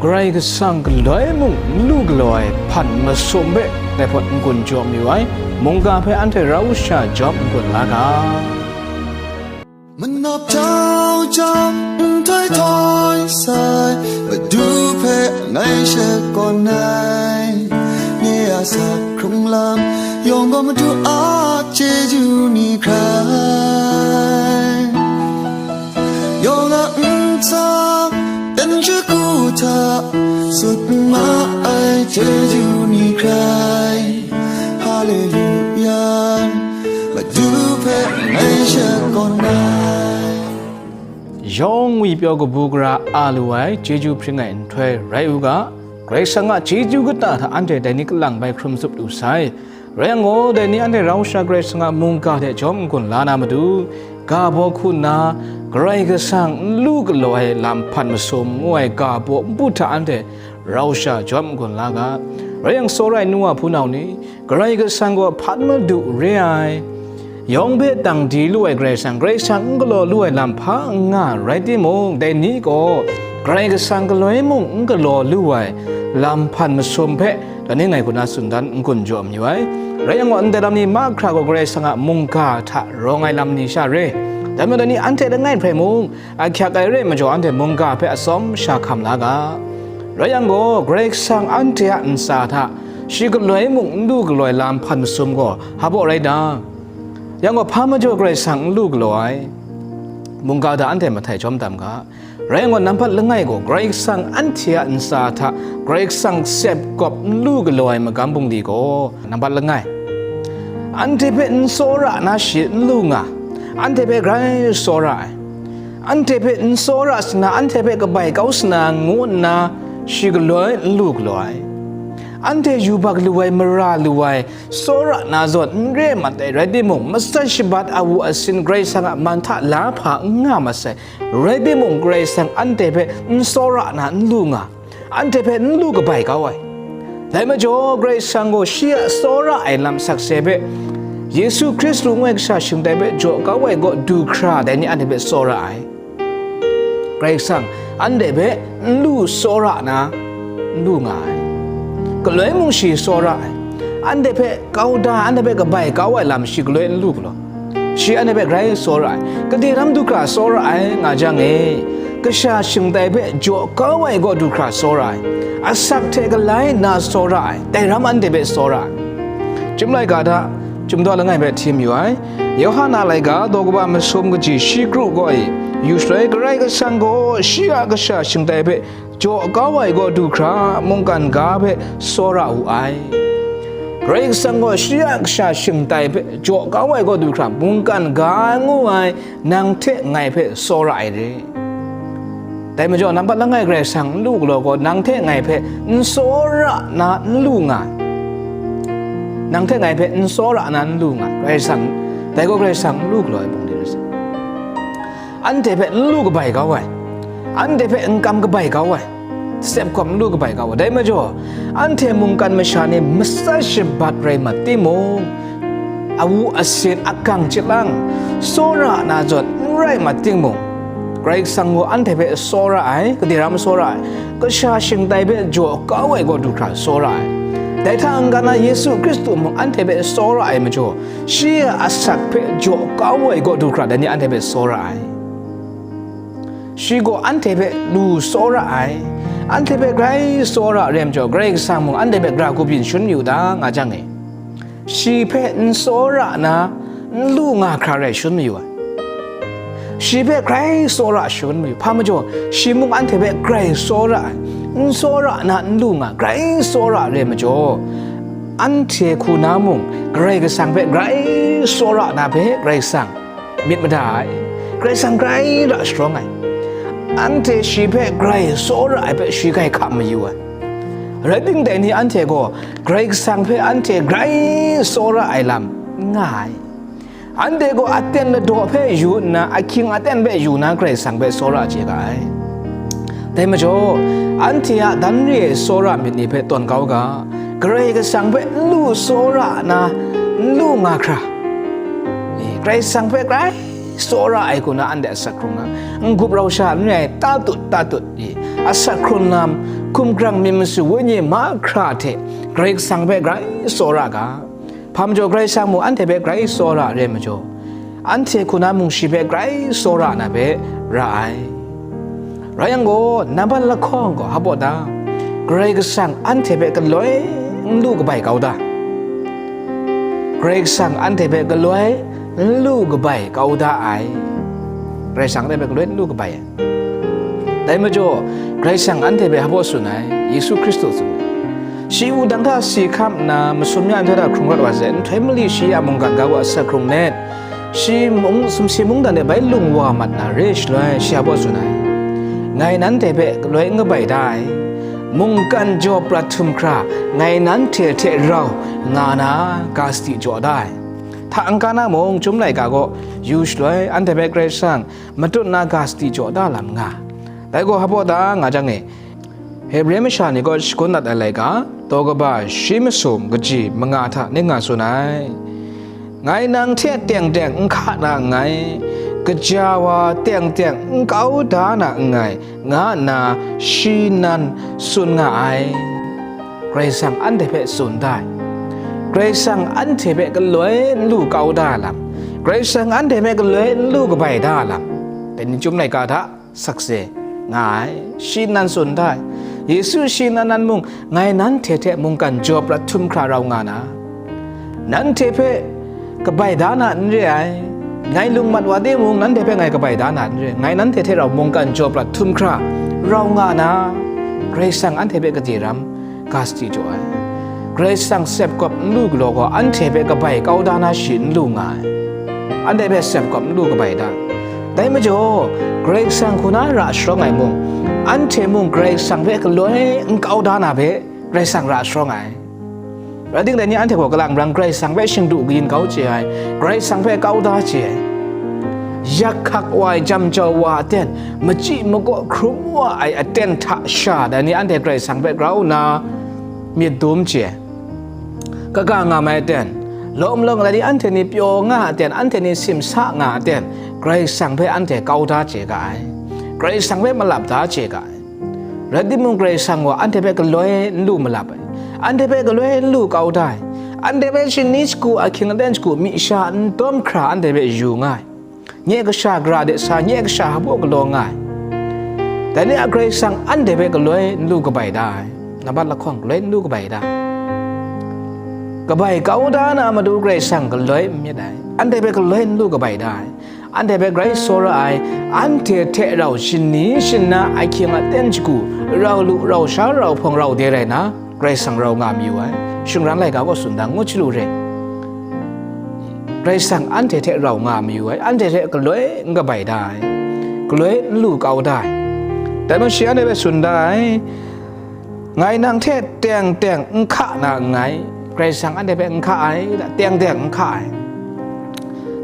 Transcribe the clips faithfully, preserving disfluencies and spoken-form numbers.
Karai Kasang galoi mung n lu galaw ai hpan masum hpe dai hpawt n-gun jaw mayu ai, mungga hpe anhte rau sha jawm n-gun la ga. Manawp jau jau, nhtoi htoi sai, Madu hpe ngai shakawn ai. Nye a asak hkrung lam yawng gaw Madu a chyeju ni hkrai. Yawng a ntsa, dan shagu hta, sut ma ai chyeju ni hkrai. Haleluya, Madu hpe ngai shakawn ai. Yawng ngwipyaw kabu gara a lu ai chyeju hpring ai nhtoi rai u ga, Karai Kasang a chyeju kata hta anhte dai ni kalang bai hkrum zup lu sai. Rai yang gaw, dai ni anhte rau sha Karai Kasang a mungga hte jawm n-gun la na matu, ga baw hku nna, Karai Kasang n lu galaw ai lam hpan masum ngu ai ga baw npu hta anhte rau sha jawm n-gun la ga. Rai yang, tsawra ai nu wa hpunau ni, Karai Kasang gaw hpan madu re ai, yawng hpe dang di lu ai Karai Kasang, Karai Kasang n galaw lu ai lam hpa n nga rai timung, dai ni gaw Karai Kasang galoi mung n galaw lu ai lam hpan masum hpe, dan ni ngai hku na tsun dan n-gun jaw mayu ai. Rai yang gaw, ndai lam ni mahkra gaw Karai Kasang a mungga hta rawng ai lam ni sha re. Dai majaw, dai ni anhte langai hpe mung, ahkyak ai re ai majaw, anhte mungga hpe atsawm sha hkam la ga. Rai yang gaw, Karai Kasang anhte a ntsa hta shi galoi mung n lu galaw ai lam hpan masum gaw hpa baw rai ta? Yang gaw, hpa majaw Karai Kasang n lu galaw ai mungga hta anhte mahtai jawm tam ga. Rai yang gaw, nambat langai gaw, Karai Kasang anhte a ntsa hta Karai Kasang tsep gawp n lu galaw ai magam bungli gaw, nambat langai, anhte hpe n tsawra na shi n lu nga, anhte hpe grai tsawra ai, anhte hpe n tsawra sa na, anhte hpe kabai kau sa na, ngu nna shi galoi n lu galaw ai. Anhte yubak lu ai, mara lu ai, tsawra na zawn n re mat ai rai timung, matsat shabat a wu asin Karai Kasang a man hta la hpa n nga mat sai. Rai timung, Karai Kasang anhte hpe n tsawra na n lu nga, anhte hpe n lu kabai kau ai. Dai majaw, Karai Kasang gaw shi a tsawra ai lam sakse hpe, Yesu Hkristu ngu ai kasha shingtai hpe jaw kau ai kaw du hkra dai ni anhte hpe tsawra ai. Karai Kasang anhte hpe n lu tsawra na n lu nga ai. Galoi mung shi tsawra ai. Anhte hpe kau da, anhte hpe kabai kau ai lam shi galoi n lu galaw. Shi anhte hpe grai tsawra ai. Gade ram du hkra tsawra ai nga jang e, kasha shingtai hpe jaw kau ai kaw du hkra tsawra ai. Asak hte galai nna tsawra ai. Dai ram anhte hpe tsawra ai. Chyum laika hta, Chyum daw langai hpe hti mayu ai. Yawhan a laika daw kaba masum kaji shi kru gaw e, yu shaloi Karai Kasang gaw shi a kasha shingtai hpe jaw kau ai kaw du hkra, mungkan ga hpe tsawra wu ai. Karai Kasang gaw shi a kasha shingtai hpe jaw kau ai kaw du hkra, mungkan ga ngu ai nang hte ngai hpe tsawra ai re. Dai majaw, nambat langai Karai Kasang n lu galaw gaw, nang hte ngai hpe n tsawra na n lu nga ai. Nang hte ngai hpe n tsawra na n lu nga ai. Karai Kasang, dai gaw Karai Kasang n lu galaw ai bungli rai sa. Anhte hpe n lu kabai kau ai, anhte hpe n kam kabai kau ai, tsep gawp n lu kabai kau ai. Dai majaw, anhte mungkan masha ni matsat shabat rai mat timung, awu asin, akang chyalang, tsawra na zawn n rai mat timung, Karai Kasang gaw anhte hpe tsawra ai, gade ram tsawra ai, kasha shingtai hpe jaw kau ai kaw du hkra tsawra ai. Dai hta n-ga na Yesu Hkristu mung anhte hpe tsawra ai majaw, shi a asak hpe jaw kau ai kaw du hkra dai ni anhte hpe tsawra ai. Shi gaw anhte hpe lu tsawra ai, anhte hpe grai tsawra re ai majaw, Karai Kasang mung anhte hpe gara hku byin shangun mayu ta nga jang e, shi hpe n tsawra na n lu nga hkra rai shangun mayu ai. Shi hpe grai tsawra shangun mayu, hpa majaw, shi mung anhte hpe grai tsawra ai, n tsawra na n lu nga, grai tsawra re ai majaw, anhte hku na mung Karai Kasang hpe grai tsawra na hpe Karai Kasang myit mada ai, Karai Kasang grai ra sharawng ai. Anhte shi hpe grai tsawra ai hpe shi grai hkam mayu ai. Rai timung, dai ni anhte gaw Karai Kasang hpe anhte grai tsawra ai lam n nga ai. Anhte gaw aten ladaw hpe yu nna, ahkying aten hpe yu na Karai Kasang hpe tsawra chye ga ai. Dai majaw, anhte a dan re ai tsawra myit ni hpe tawn kau ga, Karai Kasang hpe n lu tsawra na n lu nga hkra, e, Karai Kasang hpe grai tsawra ai hku na anhte asak hkrung lam, n-gup rau sha n re ai tatut tatut, e, asak hkrung lam, hkum grang myit masu wenyi mahkra hte Karai Kasang hpe grai tsawra ga. Hpa majaw Karai Kasang mung anhte hpe grai tsawra re majaw, anhte hku na mung shi hpe grai tsawra na hpe ra ai. Rai yang gaw, nambat lahkawng gaw hpa baw ta? Karai Kasang anhte hpe galoi n lu kabai kau da? Karai Kasang anhte hpe galoi n lu kabai kau da ai. Karai Kasang anhte hpe galoi n lu kabai ai. Dai majaw, Karai Kasang anhte hpe hpa baw tsun ai, Yesu Hkristu tsun ai. Shi wudang hta si hkam nna, masum ya nhtoi hta hkrung rawt wa sai, nhtoi mali shi a mungkan ga wa asak hkrung let, shi mung, sumsing mungdan de bai lung wa mat na re shaloi, shi hpa baw tsun ai. Ngai nanhte hpe galoi n kabai da ai. Mungkan jaw prat htum hkra, ngai nanhte hte rau nga na, ga sadi jaw da ai. Hta n-ga na mung, Chyum laika gaw yu shaloi, anhte hpe Karai Kasang matut na ga sadi jaw da lam nga. Dai gaw hpa baw ta nga jang e, Hebre masha ni kaw shagun dat ai laika, daw kaba shi masum kaji manga hta ning nga tsun ai. Ngai nang hte teng teng n hka na nngai, kaja wa teng teng n kau da na nngai, nga nna shi nan tsun nga ai. Karai Kasang anhte hpe tsun da ai. Karai Kasang anhte hpe galoi n lu kau da ai lam, Karai Kasang anhte hpe galoi n lu kabai da ai lam, dai ni Chyum laika hta sakse nga ai, shi nan tsun da ai. Yesu shi nan nan mung, ngai nanhte hte mungkan jaw prat htum hkra rau nga na, nanhte hpe kabai da na n re ai. Ngai lung mat wa timung, nanhte hpe ngai kabai da na n re ai. Ngai nanhte hte rau mungkan jaw prat htum hkra rau nga na, Karai Kasang anhte hpe gade ram ga sadi jaw ai. Karai Kasang sepkawp n lu galaw gaw, anhte hpe kabai kau da na shi n lu nga ai. Anhte hpe sepkawp n lu kabai da. Dai majaw, Karai Kasang hku na ra sharawng ai mung, anhte mung Karai Kasang hpe galoi n kau da na hpe Karai Kasang ra sharawng ai. Rai timung, dai ni anhte gaw kalang rang Karai Kasang hpe shingdu kayin kau chye ai, Karai Kasang hpe kau da chye ai. Yak hkak wa ai, jam jau wa a ten, machyi makaw hkrum wa ai aten hta sha, dai ni anhte Karai Kasang hpe grau nna myit dum chye ai. Kaga ngam ai aten, lawm lawm, dai ni anhte ni pyaw nga ai aten, anhte ni simsa nga ai aten, Karai Kasang hpe anhte kau da chye ga ai, Karai Kasang hpe malap da chye ga ai. Rai timung, Karai Kasang gaw anhte hpe galoi n lu malap ai, anhte hpe galoi n lu kau da ai, anhte hpe shani shagu, ahkying aten shagu, myi sha n dawm hkra anhte hpe yu nga ai. Nye kasha gara de sa, nye kasha hpa baw galaw nga ai. Dai ni a Karai Kasang anhte hpe galoi n lu kabai da ai. Nambat lahkawng, galoi n lu kabai da. Kabai kau da na matu Karai Kasang galoi n myit ai. Anhte hpe galoi n lu kabai da ai. Anhte hpe grai tsawra ai, anhte hte rau shani shana, ahkying aten shagu, rau lu rau sha, rau hpawng rau de rai na, Karai Kasang rau nga mayu ai. Shingran laika gaw tsun da, ngut hte lu re. Karai Kasang anhte hte rau nga mayu ai, anhte hte galoi n kabai da ai, galoi n lu kau da ai. Dai majaw shi anhte hpe tsun da ai, ngai nang hte teng teng n hka na nngai, Karai Kasang anhte hpe n hka ai, teng teng n hka ai,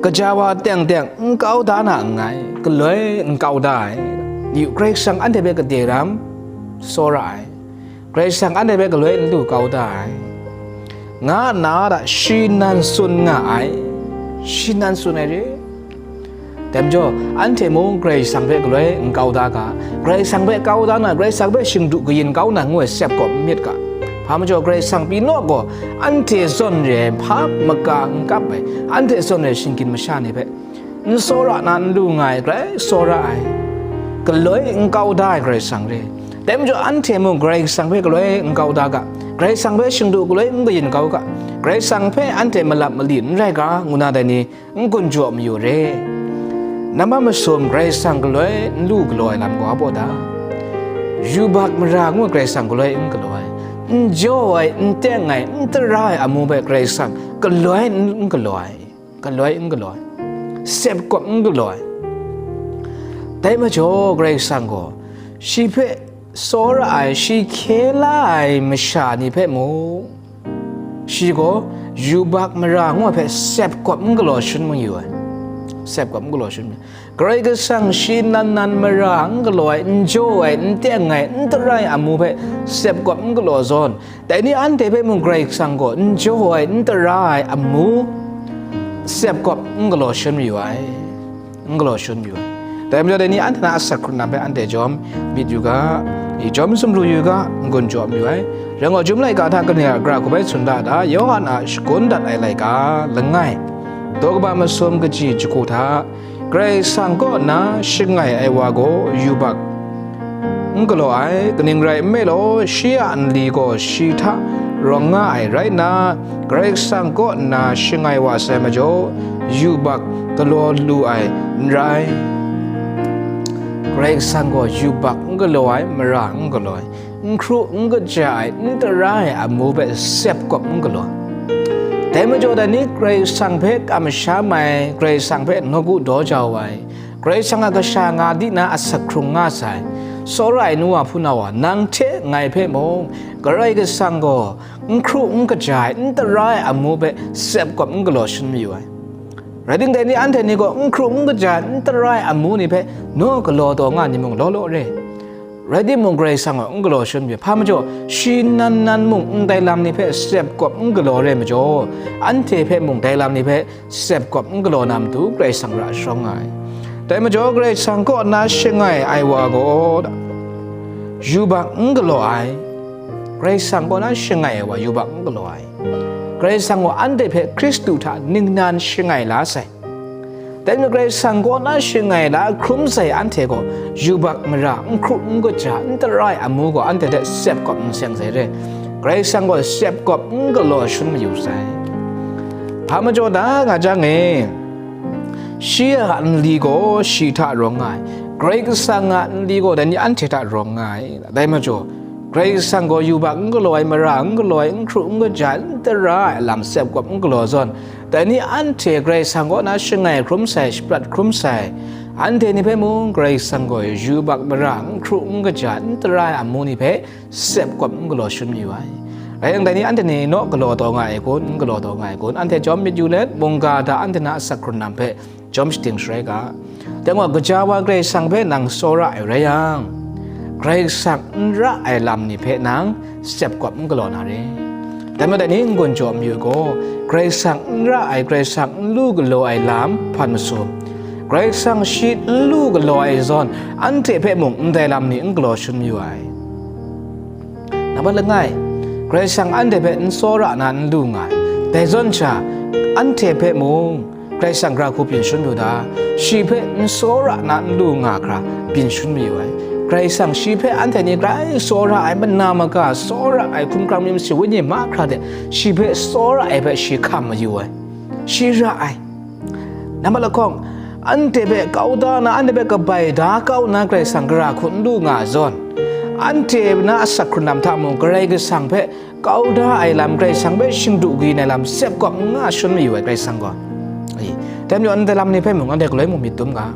kaja wa teng teng n kau da na nngai, galoi n kau da ai. Yu, Karai Kasang anhte hpe gade ram tsawra ai, Karai Kasang anhte hpe galoi n lu kau da ai, nga nna da shi nan tsun nga ai, shi nan tsun ai re. Dai majaw, anhte mung Karai Kasang hpe galoi n kau da ga, Karai Kasang hpe kau da na, Karai Kasang hpe shingdu kayin kau na ngu ai sep kawp n myit ga. Hpa majaw, Karai Kasang pyi naw gaw, anhte zawn re ai hpa maga n kap ai, anhte zawn re ai shinggyim masha ni hpe n tsawra na n lu nga ai, grai tsawra ai, galoi n kau da ai Karai Kasang re. Dai majaw, anhte mung Karai Kasang hpe galoi n kau da ga, Karai Kasang hpe shingdu galoi n kayin kau ga, Karai Kasang hpe anhte malap mali n rai ga, ngu na dai ni, n gun jaw mayu re. Nambat masum Karai Kasang galoi n lu galaw ai lam gaw a baw ta? Yubak mara ngu Karai Kasang galoi n galaw ai, n jaw ai, n teng ai, n tara ai amu hpe Karai Kasang galoi n, n galaw ai, galoi n galaw ai, sep kawp n galaw ai. Dai majaw Karai Kasang gaw shi hpe tsawra ai, shi hkye la ai masha ni hpe mung, shi gaw yubak mara ngu ai hpe sep kawp n galaw shangun mayu ai. Sep kawp n galaw shangun mayu ai. Karai Kasang shi nan nan mara n galaw ai, n jaw ai, n teng ai, n tara ai amu hpe sep kawp n galaw zawn, dai ni anhte hpe mung Karai Kasang gaw n jaw ai, n tara ai amu sep kawp n galaw shangun mayu ai. N galaw shangun mayu ai. Dai majaw, dai ni anhte na asak hkrung lam hpe anhte jawm myit yu ga, i jawm sumru yu ga, n-gun jaw mayu ai. Rai ngai, Chyum laika hta kaning a gara hku bai tsun da da, Yawhan a shagun dat ai laika, langai, daw kaba masum kaji jahku hta, Karai Kasang kaw nna shangai ai wa gaw yubak n galaw ai, kaning rai nme law, shi a nli gaw shi hta rawng nga ai rai nna, Karai Kasang kaw nna shangai wa sai majaw, yubak galaw lu ai n rai. Karai Kasang gaw yubak n galaw ai, mara n galaw ai, n hkru n kaja ai, n tara ai amu hpe sep kawp n galaw. Dai majaw, dai ni Karai Kasang hpe kamsham ai, Karai Kasang hpe nawku daw jau ai, Karai Kasang a kasha nga di na asak hkrung nga sai, tsawra ai nu wa hpunau wa, nang hte ngai hpe mung, Karai Kasang gaw n hkru n kaja ai, n tara ai amu hpe sep kawp n galaw shangun mayu ai. Rai timung, dai ni anhte ni gaw n hkru n kaja ai, n tara ai amu ni hpe naw galaw taw nga ni mung law law re. Rai timung, Karai Kasang gaw n galaw shangun mayu ai. Hpa majaw, shi nan nan mung ndai lam ni hpe sep kawp n galaw re majaw, anhte hpe mung dai lam ni hpe sep kawp n galaw na matu Karai Kasang ra sharawng nga ai. Dai majaw, Karai Kasang kaw nna shangai ai wa gaw yubak n galaw ai. Karai Kasang kaw nna shangai ai wa yubak n galaw ai. Karai Kasang gaw anhte hpe Hkristu hta ningnan shangai la sai. Dai majaw, Karai Kasang kaw nna shangai la hkrum sai anhte gaw yubak mara, n hkru n kaja, n tara ai amu gaw anhte hte sep kawp n seng sai re. Karai Kasang gaw sep kawp n galaw shangun mayu sai. Hpa majaw da nga jang e, shi a nli gaw shi hta rawng nga ai, Karai Kasang a nli gaw dai ni anhte hta rawng nga ai. Dai majaw, Karai Kasang gaw yubak n galaw ai, mara n galaw ai, n hkru n kaja ai, n tara ai lam sep kawp n galaw zawn, dai ni anhte Karai Kasang kaw na shangai hkrum sai, shaprat hkrum sai, anhte ni hpe mung Karai Kasang gaw yubak mara, n hkru n kaja ai, n tara ai amu ni hpe sep kawp n galaw shangun mayu ai. Rai yang, dai ni anhte ni naw galaw taw nga ai kun, n galaw taw nga ai kun, anhte jawm myit yu let, mungga hta anhte na asak hkrun lam hpe jawm shating sharai ga. Dai gaw, gaja wa Karai Kasang hpe nang tsawra ai rai yang, Karai Kasang n ra ai lam ni hpe nang sep kawp n galaw na re. Dai majaw, dai ni n-gun jaw mayu gaw, Karai Kasang n ra ai, Karai Kasang n lu galaw ai lam hpan masum. Karai Kasang shi n lu galaw ai zawn, anhte hpe mung ndai lam ni n galaw shangun mayu ai. Nambat langai, Karai Kasang anhte hpe n tsawra na n lu nga ai. Dai zawn sha, anhte hpe mung Karai Kasang gara hku byin shangun mayu da, shi hpe n tsawra na n lu nga hkra byin shangun mayu ai. Karai Kasang shi hpe anhte ni grai tsawra ai, mana maga tsawra ai, hkumhkrang myit masi wenyi mahkra de shi hpe tsawra ai hpe shi hkam mayu ai, shi ra ai. Nambat lahkawng, anhte hpe kau da na, anhte hpe kabai da kau na Karai Kasang gara hku n lu nga zawn, anhte na asak hkrun lam hta mung Karai Kasang hpe kau da ai lam, Karai Kasang hpe shingdu kagyin ai lam sep kawp n nga shangun mayu ai Karai Kasang gaw. Ai, dai majaw, ndai lam ni hpe mung anhte galoi mung myit dum ga.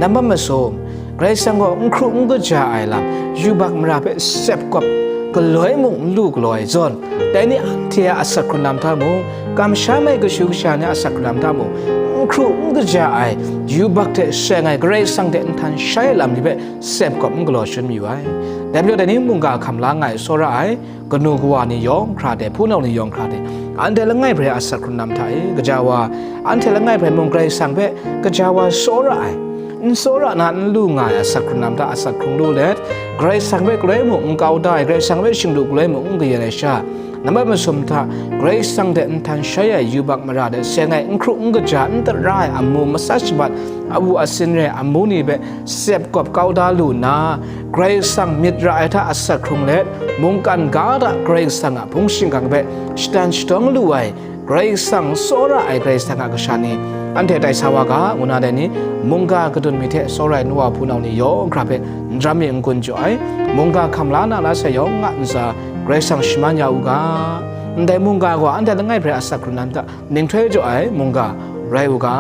Nambat masum, Karai Kasang gaw n hkru n kaja ai lam, yubak mara hpe sep kawp galoi mung n lu galaw ai zawn, dai ni anhte a asak hkrun lam hta mung, kamsham ai kashu kasha ni a asak hkrun lam hta mung, n hkru n kaja ai, yubak hte seng ai, Karai Kasang hte nhtan shai ai lam ni hpe sep kawp n galaw shangun mayu ai. Dai majaw, dai ni mungga hkam la nga ai, tsawra ai, kanu kawa ni yawng hkra de, hpunau ni yawng hkra de, anhte langai hpe a asak hkrun lam hta e, gaja wa, anhte langai hpe mung Karai Kasang hpe gaja wa tsawra ai, n tsawra na n lu nga ai asak hkrun lam hta asak hkrung lu let, Karai Kasang hpe galoi mung n kau da ai, Karai Kasang hpe shingdu galoi mung n kayin ai sha, nambat masum hta Karai Kasang hte nhtan shai ai yubak mara de seng ai, n hkru n kaja, n tara ai amu, matsat shabat, awu asin re ai amu ni hpe sep kawp kau da lu nna, Karai Kasang myit ra ai hta asak hkrung let, mungkan ga hta Karai Kasang a hpung shingkang hpe shatan shatawng lu ai, Karai Kasang tsawra ai Karai Kasang a kasha ni anhte tai sa wa ga, ngu na dai ni, mungga kadun mi hte tsawra ai nu wa hpunau ni yawng hkra hpe n ram mi n-gun jaw ai, mungga hkam la na la sai yawng a ntsa Karai Kasang shaman ya u ga, ndai mungga gaw anhte langai hpe a asak hkrun lam hta ninghtoi jaw ai mungga rai u ga.